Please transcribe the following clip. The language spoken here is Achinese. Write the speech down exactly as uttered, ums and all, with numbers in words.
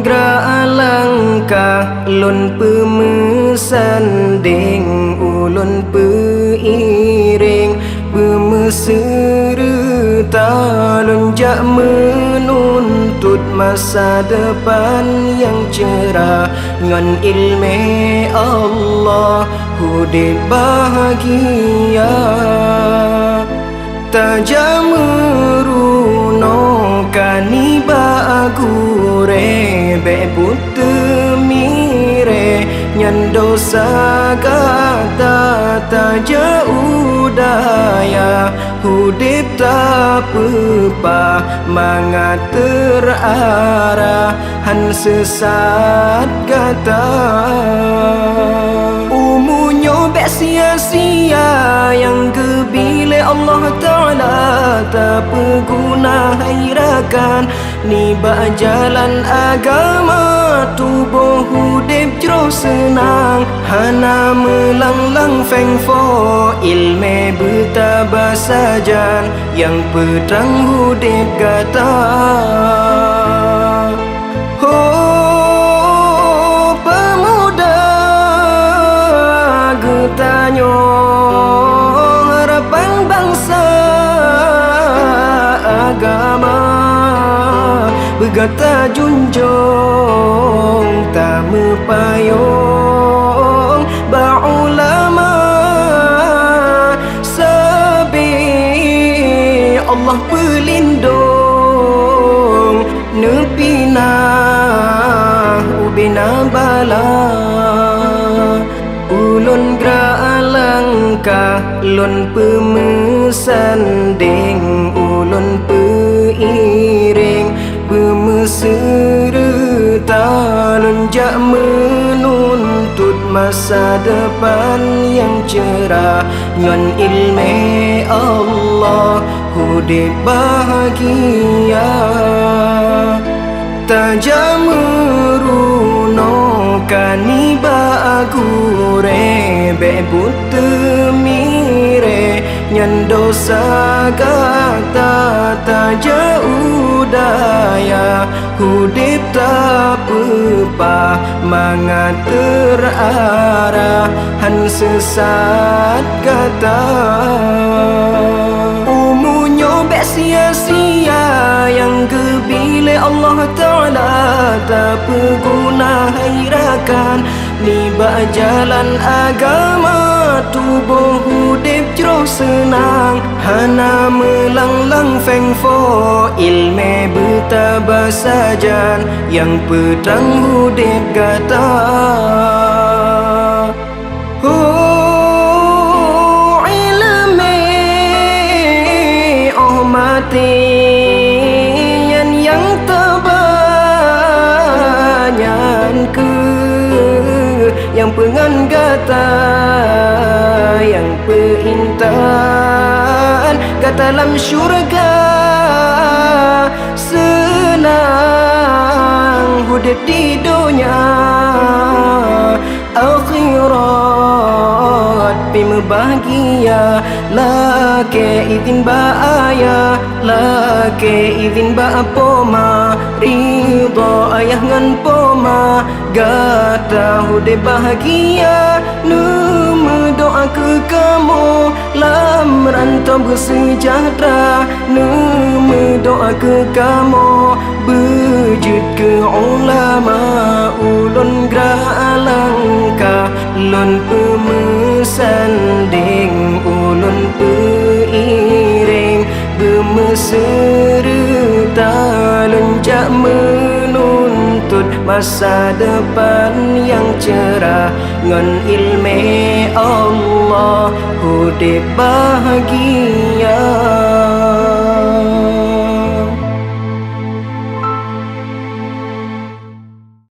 Geura langkah lôn peumeusandeng, ulôn peuireng beumeuseureuta, lôn jak meununtut masa depan nyang cerah. Ngon ileumé Allah udeb bahgia. Tajak meurunoe ka nibak gurée, bék buet teumirée, nyan desya gata. Tajak u dayah udeb tapeupah, mangat teuarah, hán seusat gata. Umu nyoe bék sia-sia, nyang geubi lé Allah Taala tapeuguna hai rakan. Nibak jalan agama tuboh udeb jroh seunang, hana meulang-lang feng fo, ileumé beutaba sajan nyang peutrang udeb gata. Ho peumuda geutanyoe, harapan bansa agama, beugata junjong tameupayong bak ulama. Sabe Allah peulindong, neupinah ubena bala. Ulôn geura langkah lôn peumeusandeng, ulôn peuireng beumeuseureuta, lôn jak meununtut masa depan nyang cerah. Ngon ileumé Allah udeb bahgia. Tajak meurunoe ka nibak gurée, bék buet teumirée, nyan desya gata. Tajak u dayah udeb tapeupah, mangat teuarah, hán seusat gata. Umu nyoe bék sia-sia, nyang geubi lé Allah Taala tapeuguna hai rakan. Nibak jalan agama tuboh udeb jroh seunang, hana meulang-lang feng fo, ileumé beutaba sajan nyang peutrang udeb gata. Ho ileumé óh maté, nyan nyang teuba nyan kheueh nyang peungon gata, nyang peuintan gata lam syurga. Seunang udeb di donya, akhirat pih meubahgia. Lakée idhin bak ayah, lakée idhin bak poma, ridha ayah ngon poma, gata udeb bahgia. Neumeudoá keu kamoe lam rantau beuseujahteura, neumeudoá keu kamoe beujeuet keu ulama. Ulôn geura langkah lôn peumeusandeng, ulôn peuireng beumeuseureuta, lôn jak meununtut masa depan nyang cerah. Ngon ileumé Allah udeb bahgia.